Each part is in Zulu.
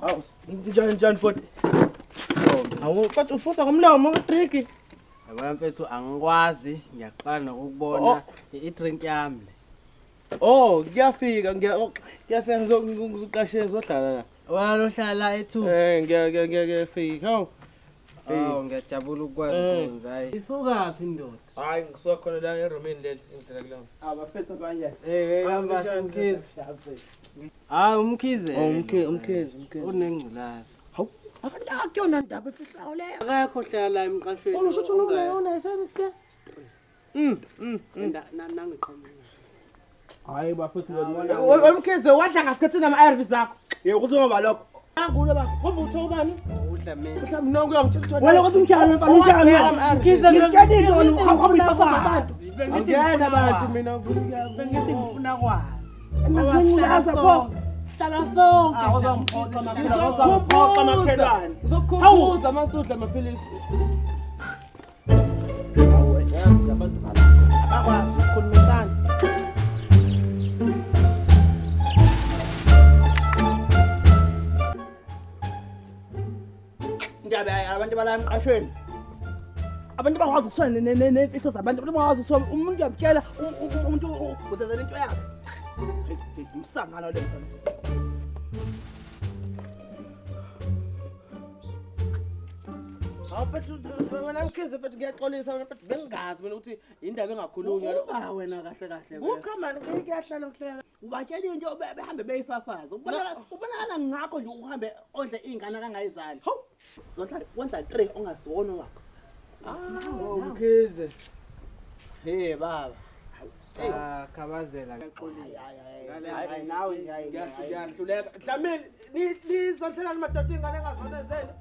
Hawu, njani njani bhuti? Hawu, bathi ufusa ngomlomo nge-drink. Yabona mfethu angikwazi ngiyaqala nokukubona Oh. i-drink yami le. Oh, ngiyafika, ngiyafika ngizoqashe ngizohlala la. Wena lohlala ethu. Eh, ngiyafika. Hawu. Oh, ngiyajabula ukukwazi Eh. ukwenza hayi. Isukaphi indoda? Hayi, ngisuka khona la eromini leli engidlala kulona. Abafethu abanye. Eh, hamba Mkhize. Hayi umkhize. Oh, umkhize, umkhize, umkhize. Unengculazi. Hawu, akuyona ndaba efihlayo leyo. Akekho hlala la emqashweni. Oh, usho ukuthi unayo Nangiqhamuka. Hayi bafethu Wemkhize wadla ngasikhathi nama-ARV zakho. Yebo ukuthi ngoba lokho. Angulo baba, ngoba uthe ubani? Udla mina. Mhlawumbe nonke uyangitshela ukuthi Wena kodwa umshana mfana umshana. Mkhize Ngitshela into wena uhamba uyifafaza abantu. Angena abantu mina Bengithi ngifuna kwazi. Ngingulaza pho. Hlala sonke. Awuzongiphoxa makhelwane. Awuzongiphoxa makhelwane. Ngizokukhumbuza masudla amaphilisi. Hawu, yazi abantu abakwazi ukukhulumisana. Indaba abantu bala emqashweni. Abantu bakwazi ukuthola nemfihlo zabantu, abantu bakwazi ukuthola umuntu uyamtshela umuntu uzenzela into yakhe. Hey, umsangano le mfana. Hawu mfethu wena Mkhize mfethu ngiyaxolisa wena mfethu bengingazi mina ukuthi indaba engakhulunywa. Uba wena kahle kahle wena. Kucha mani kuyahlala kuhlala. Ubatshela into behambe beyifafaza. Ubonakala ngakho nje uhambe ondle iy'ngane kangayizali. Hawu! Zondla wondla 3 ongaziwona wakho. Oh, Mkhize. Hey baba. Ah, khabazela. Hayi nawe nje hayi. Ngiyahluleka. Dlamini nizondlelani madoda ingane engazona zenu.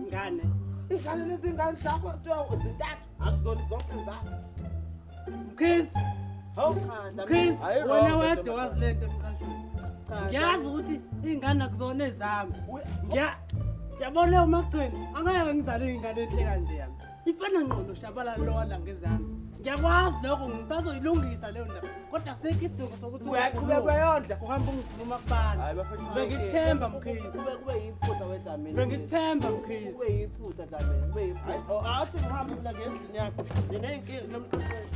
Ngane. Ingane lezi ingane zakho kuthiwa zintathu akuzona zonke zakho. Mkhize. Hawu Mkhize, Hayi, wena wrong, wedwa wazi lento emqashweni. Ngiyazi ukuthi iy'ngane akuzona ezami. Yabona leyo magcini, angeke ngizale iy'ngane enhle kanje yami. Ifana ngqo noshabalala lo wala ngezansi. Ngiyakwazi lokho ngisazoyilungisa leyo ndaba. Kodwa asikho isidingo sokuthi Uyaqhubeka uyondla. uhambe ungikhuluma kubantu. Hayi bafethu. Bengikuthemba Mkhize. Kube yiphutha weDlamini. Bengikuthemba Mkhize. Kube yiphutha Dlamini, kube yiphutha. Awuthi ngihambe mina ngendlini yakho. Nginey'nkinga kulo mqashweni.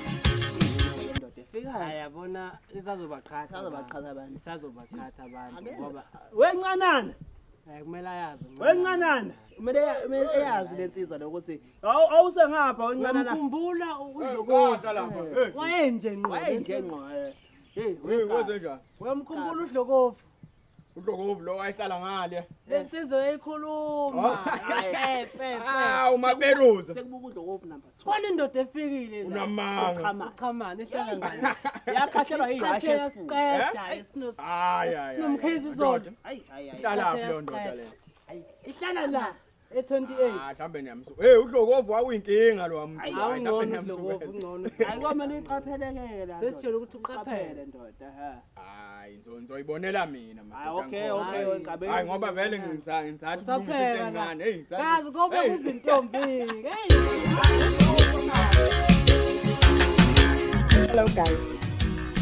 Indoda efikayo. Hayi yabona isazobaqhatha. Isazobaqhatha abantu. Isazobaqhatha abantu ngoba Wencanana. kumele ayazi. Wencanana. Kumele kumele eyazi lensizwa lokuthi awusengapha wencanana. Ngikhumbula uDlokovu. Wayenje ngqo. Wayenje ngqo. Hey, Hey, wenzenjani? Uyamkhumbula uDlokovu. UDlokovu lo wayehlala ngale. Lensizwa yayikhuluma. Pepe. Ah, uMaberuza. Sekubuka uDlokovu number 2. Khona indoda efikile la. Unamanga. Uchamana. Uchamana ihlala ngale. Yakhahlelwa yihashe esifuba. Qeda Eh? Hayi hayi. Sinomkhize izolo. Hayi hayi hayi. Ihlala phi leyo ndoda leyo? Ihlala la e28. Ah, mhlambe niyamsu. Hey, uDlokovu wawuyinkinga lo muntu. Hayi Hayi, ungcono mhlambe uDlokovu niyamsukela. ungcono. Hayi kwamele iqapheleke la. Sesitshela ukuthi uqaphele. Uqaphele ndoda ha. Hayi, ngizoyibonela mina Hayi madoda. okay angikhona. okay wengabe. Hayi ngoba vele ngisathi kulungisa into Usapheka la. encane. Hey, ngisathi. Kazi kobe Hey. kuzintombi. Hey. Hello guys.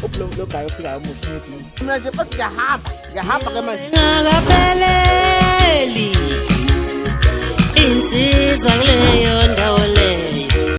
Uplo lo guy ofikayo omusha maybe. Mina nje mfethu ngiyahamba. Ngiyahamba ke manje. Ngakapheleli insizwa kuleyo ndawo.